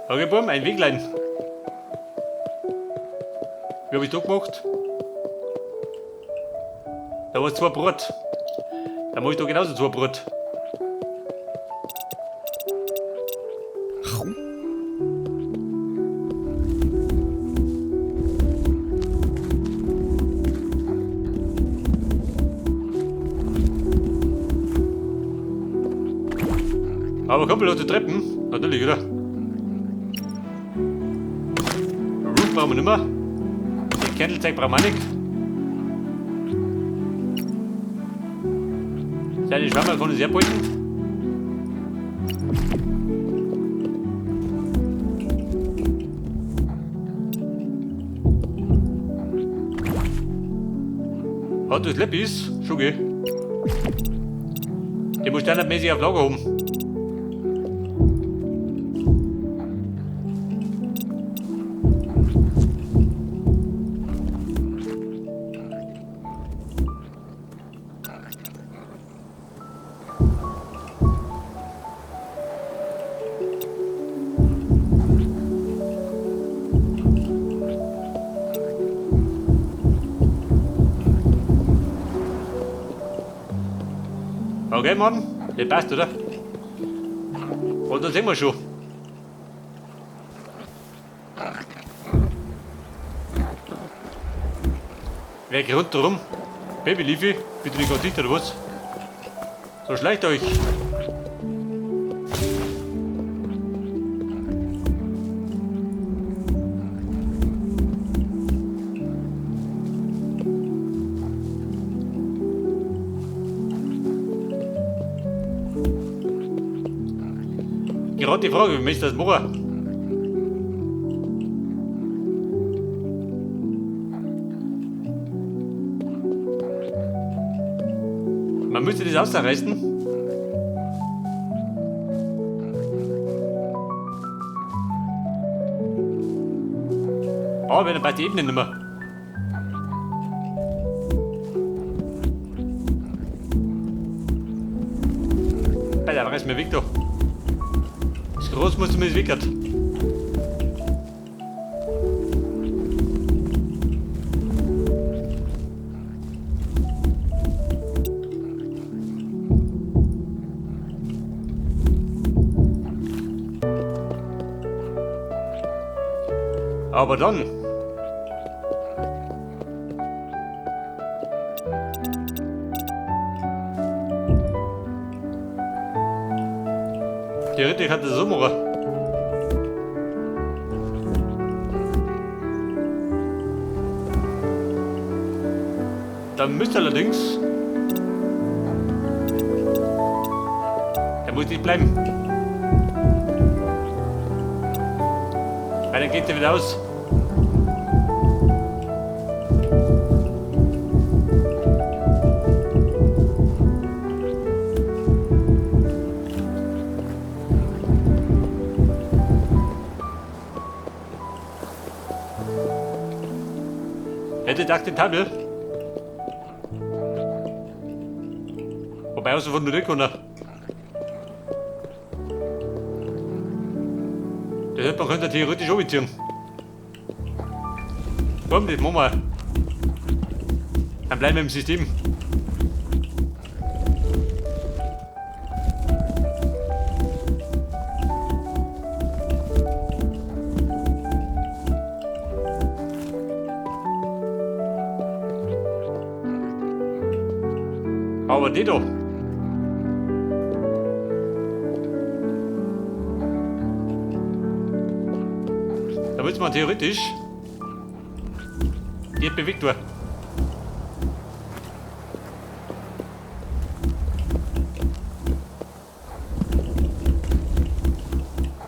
Okay, Buam, ein Weglein. Wie hab ich da gemacht? Da war zwei Brot. Da mach ich da genauso zwei Brot. Aber Kumpel hat die Treppen. Natürlich, oder? Roof brauchen wir nicht mehr. Den Candlezeug brauchen wir auch nicht. Seine Schwammerl kann ich sehr behalten. Hat das Lapis? Schon gell. Den muss standardmäßig auf Lager haben. Okay, Mann, das passt, oder? Und dann sehen wir schon. Wer geht rundherum? Baby Leafy, bitte nicht ganz dicht, oder was? So schleicht euch. Gerade die Frage, wie möchtest du das machen? Man müsste das ausreißen. Aber dann passt die Ebene nicht mehr. Alter, reiß mir weg da. Das groß muss zumindest weg. Aber dann. Theoretisch hat das so machen. Dann müsste allerdings. Der muss nicht bleiben. Weil dann geht der wieder aus. Hätte gedacht, den Tabel. Wobei außer von der Rückrunde. Das hätte man könnte theoretisch auch mitziehen. Komm, das machen wir. Dann bleiben wir im System. Aber die da. Da müsste man theoretisch die bewegt werden.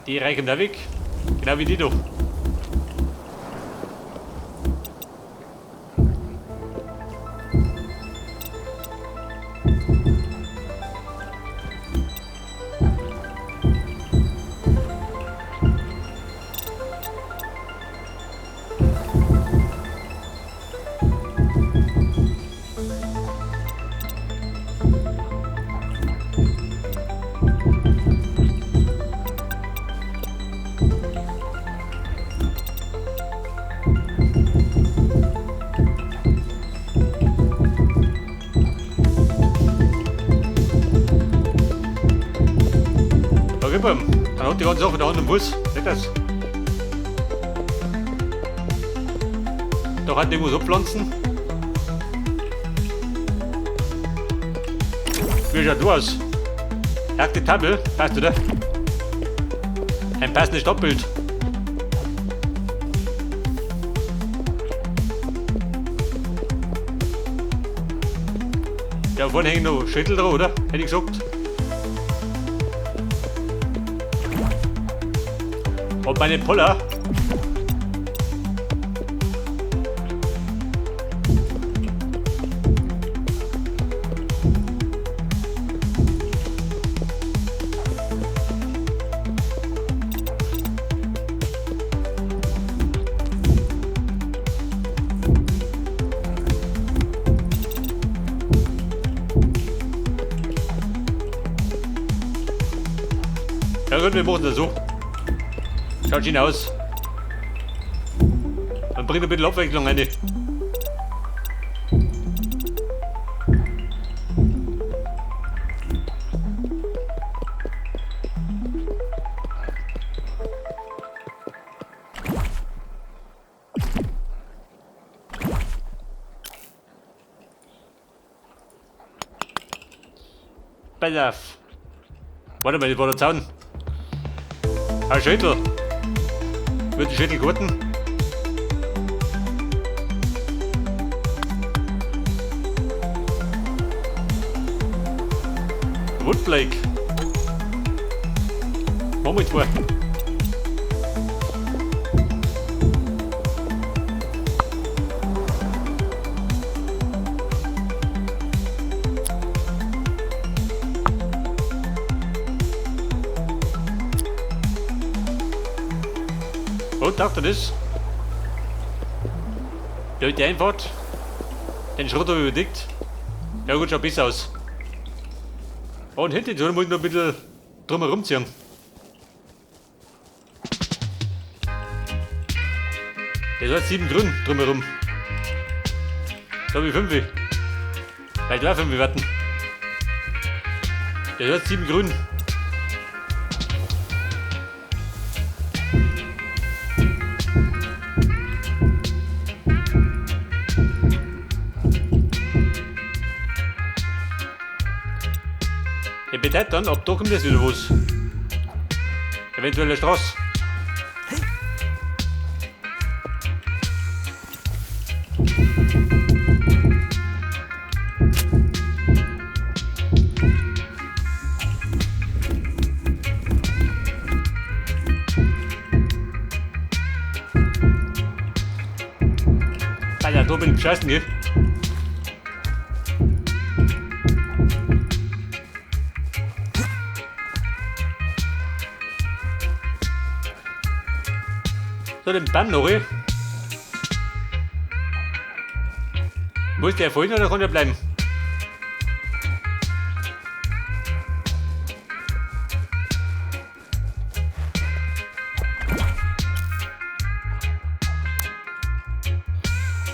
Die reichen da weg. Genau wie die da. Man hat die ganze Sache in der Hand am Fuß. Nicht das? Da kann ich irgendwas abpflanzen. Wie schaut du aus? Die Tabel, passt oder? Ein passendes Stadtbild. Da vorne hängen noch Schädel dran, oder? Hätte ich gesagt. Und meine Poller. Ja gut, wir machen das so. Schaut schön aus. Dann bringt ein bisschen Abwechslung rein. Pass auf. Warte mal, das war der Zaun. Ein Schädel. Wird die Schädel gehalten? Woodblake. Machen wir zwei. Oh, dachte das. Ja, die Einfahrt. Den Schrott habe ich überdeckt. Ja gut, schaut besser aus. Oh, und hinten so muss ich noch ein bisschen drumherum ziehen. Das hat 7 Grün drumherum. Da habe ich 5. Weil da 5 warten. Das hat 7 Grün. Ich bedeutet dann, ab da kommt jetzt wieder was. Eventuell eine Straße. Alter, da bin ich beschissen, gell? So, den Bann noch. Muss der vorhin oder kann der bleiben?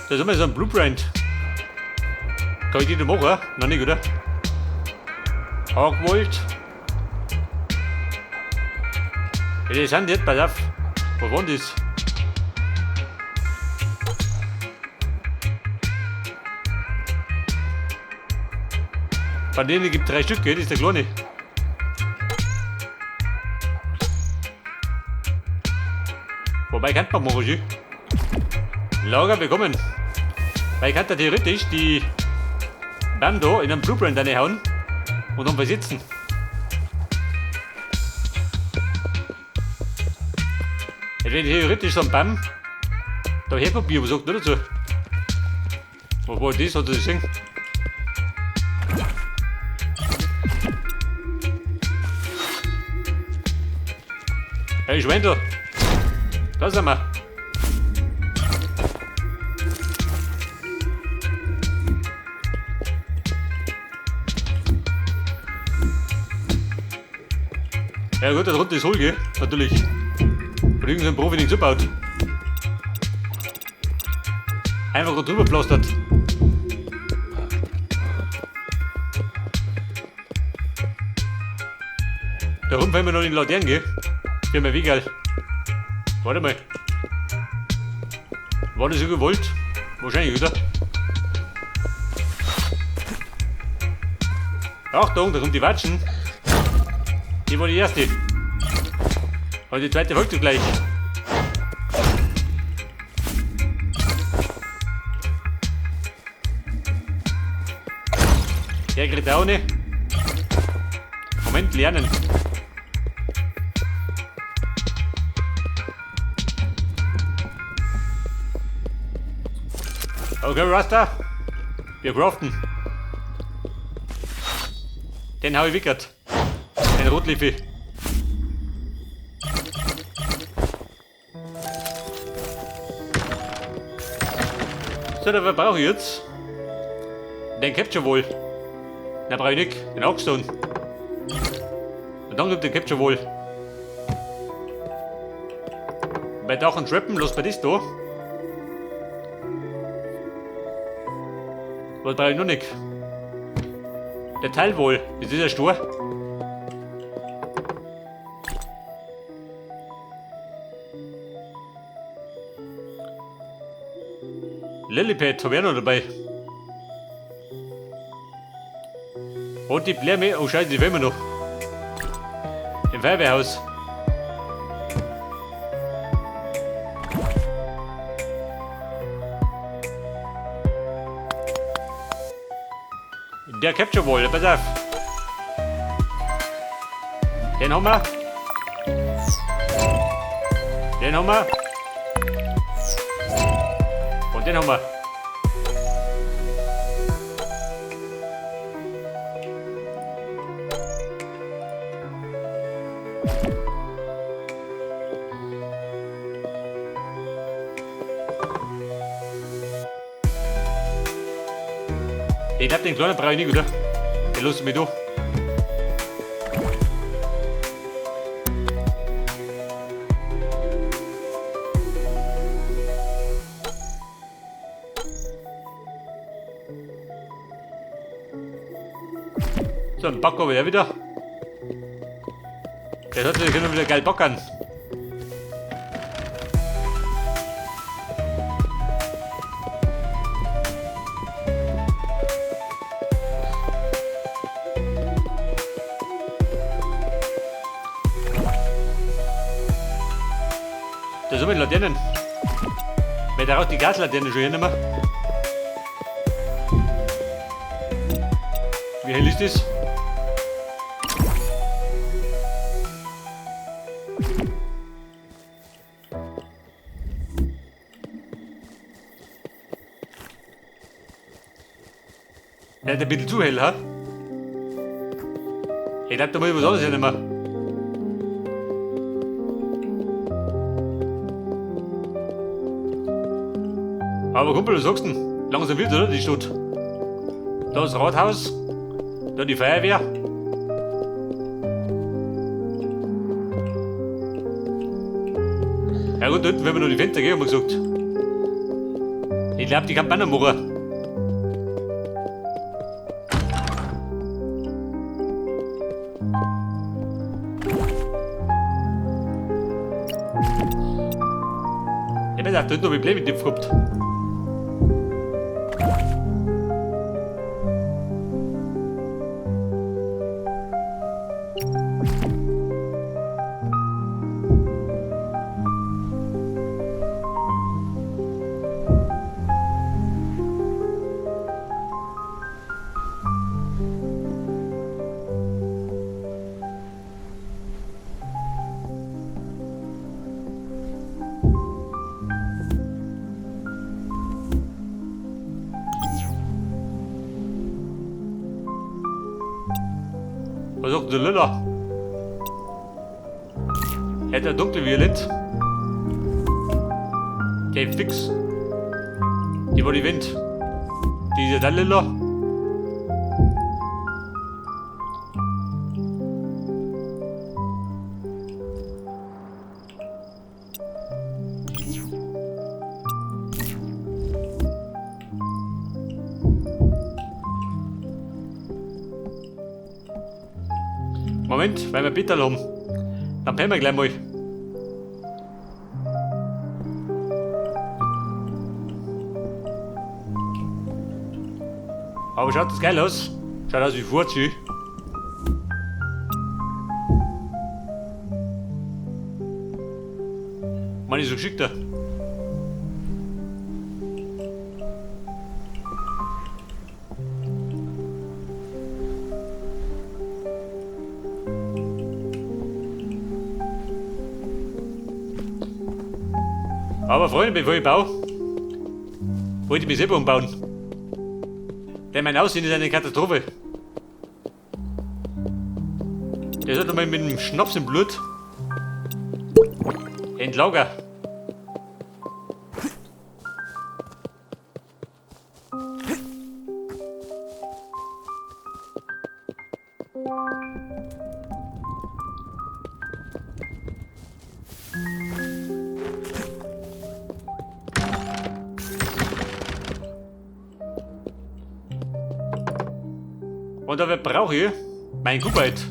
Da ist immer so ein Blueprint. Kann ich die noch machen? Noch nicht, oder? Hogwold. Ja, die sind jetzt, pass auf. Wo war denn das? Von denen gibt es 3 Stück, gell? Das ist der kleine. Wobei kann man machen, Lager bekommen. Weil ich kann da theoretisch die Bando in einen Blueprint reinhauen und dann versitzen. Jetzt wenn ich theoretisch so einen Baum da herkopiere, was sagt der dazu? Was war das? Hat er das gesehen? Hey Schwendel, da sind wir. Ja gut, da drunter ist hohl, gell? Natürlich. Und irgendein Profi nicht zubaut. Einfach drüber pflastert. Da rum fallen wir noch in den Laternen, gell? Für mein Wiegerl. Warte mal. War das so gewollt? Wahrscheinlich, oder? Achtung, da kommt die Watschen. Die war die erste. Und die zweite folgt gleich. Der kriegt auch nicht. Moment, lernen. Okay, Rasta. Wir craften. Den hau ich wickert. Den Rotliffi. So, da brauche ich jetzt den Capture Wall. Na, brauche ich nicht. Den Oakstone. Und dann kommt der Capture Wall. Bei Dach und Treppen, los bei das da. Was brauche ich noch nicht? Der Teil wohl, das ist ja stur. Lilypad habe ich auch noch dabei. Und die Blärme, oh scheiße, die wollen wir noch. Im Feuerwehrhaus. Der Capture Wall, pass auf. Den haben wir. Den haben wir. Und den haben wir. Ich glaube, den kleinen brauche ich nicht, oder? Den lass ich mich durch. So, ein Backer wieder wieder. Der sollte sich wieder geil backern. Da sind wir Laternen. Weil da auch die Gaslaterne schon hier nicht mehr. Wie hell ist das? Ja, der ein bisschen zu hell, ha? Ich glaub, da muss ich was anderes hernehmen. Aber Kumpel, was sagst du denn? Langsam wird's, oder? Die Stadt. Da das Rathaus, da die Feuerwehr. Ja gut, da hinten werden wir noch die Fenster gehen, haben wir gesagt. Ich glaub, die kann man noch machen. Ich hab gedacht, da hinten hab ich Probleme mit dem gehabt. Was sagt der Lilla? Hätte er dunkelviolett. Okay, fix. Die war die Wind. Die ist ja dann lila. Moment, weil wir Peterl haben. Dann pennen wir gleich mal. Aber schaut das geil aus? Schaut aus wie Furzi. Mann, ist so geschickter. Aber Freunde, bevor ich baue, wollte ich mich selber umbauen. Denn mein Aussehen ist eine Katastrophe. Der sollte mal mit dem Schnaps im Blut entlager. Und dabei brauche ich mein Kuhbeit.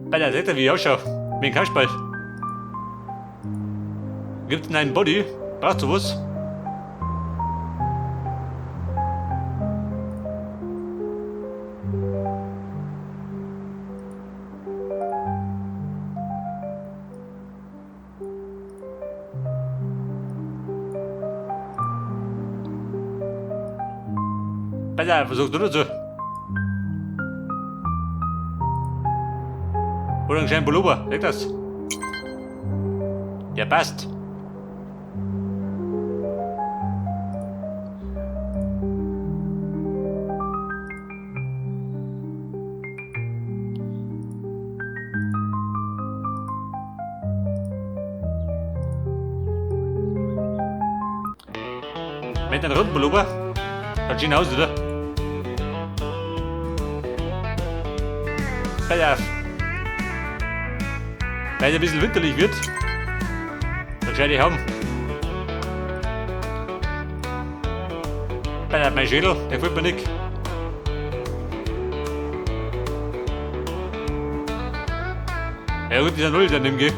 Bei der Seite, wie ich ausschaue, mit dem Kasperl. Gibt's denn einen Body? Brauchst du was? Pass auf, was sagst du dazu? Oder einen kleinen Pullover, leg das. Der passt. Mit einem roten Pullover. Schaut schön aus, oder? Pass auf. Weil es ein bisschen winterlich wird. Dann gescheit ich haben. Pass auf, mein Schädel, der gefällt mir nicht. Ja gut, dieser Null dann gell?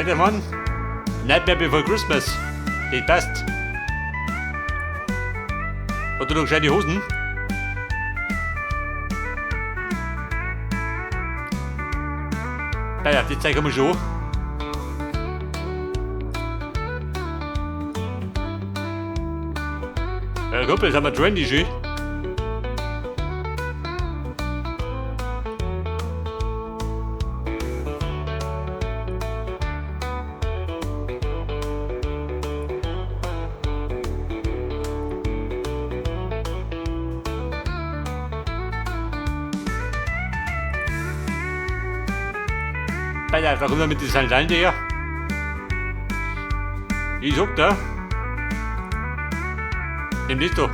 Der Mann, Nightmare Before Christmas. Das passt. Hat du noch gescheite Hosen? Naja, die zeigen wir schon. Ja, Kumpel, das haben wir trendy schön. Alter, da kommt er mit den Sandalen her. Ich sag da. Nimm das doch.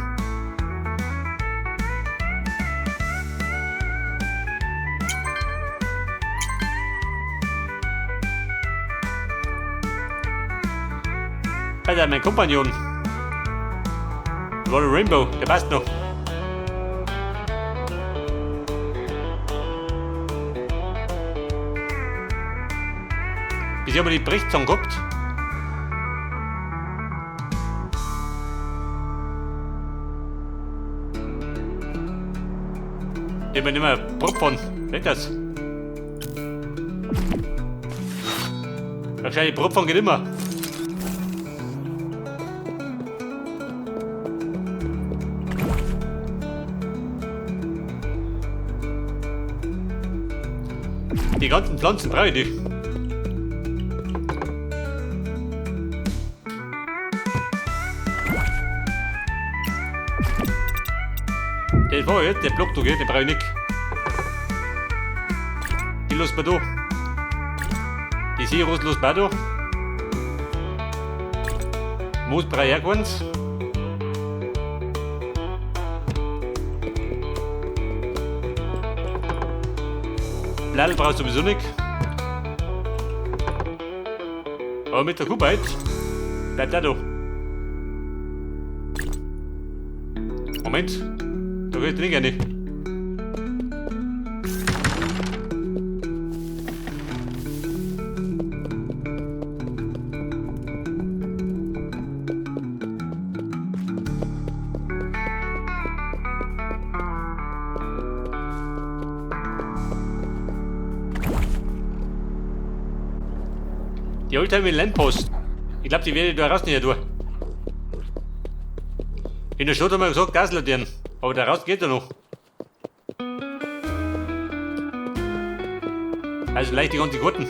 Alter, mein Kompagnon. Royal Rainbow, der passt noch. Bisher haben wir die Brechzange gehabt. Die haben wir nicht mehr Propfern. Weg das. Wahrscheinlich Propfern geht immer. Die ganzen Pflanzen brauche ich nicht. Den war jetzt, der Block da geht, den brauche ich nicht. Die lassen wir da. Die Seerose lassen wir da. Moos brauche ich auch keins. Bladel brauchst du sowieso nicht. Aber mit der Kuhbeit bleibt er da. Moment, da geht nicht rein. Die Oldtimer Landpost. Ich glaube, die werde ich da raus nicht durch. In der Stadt haben wir gesagt, Gaslaternen. Aber da raus geht er noch. Also leicht die ganze Gurten.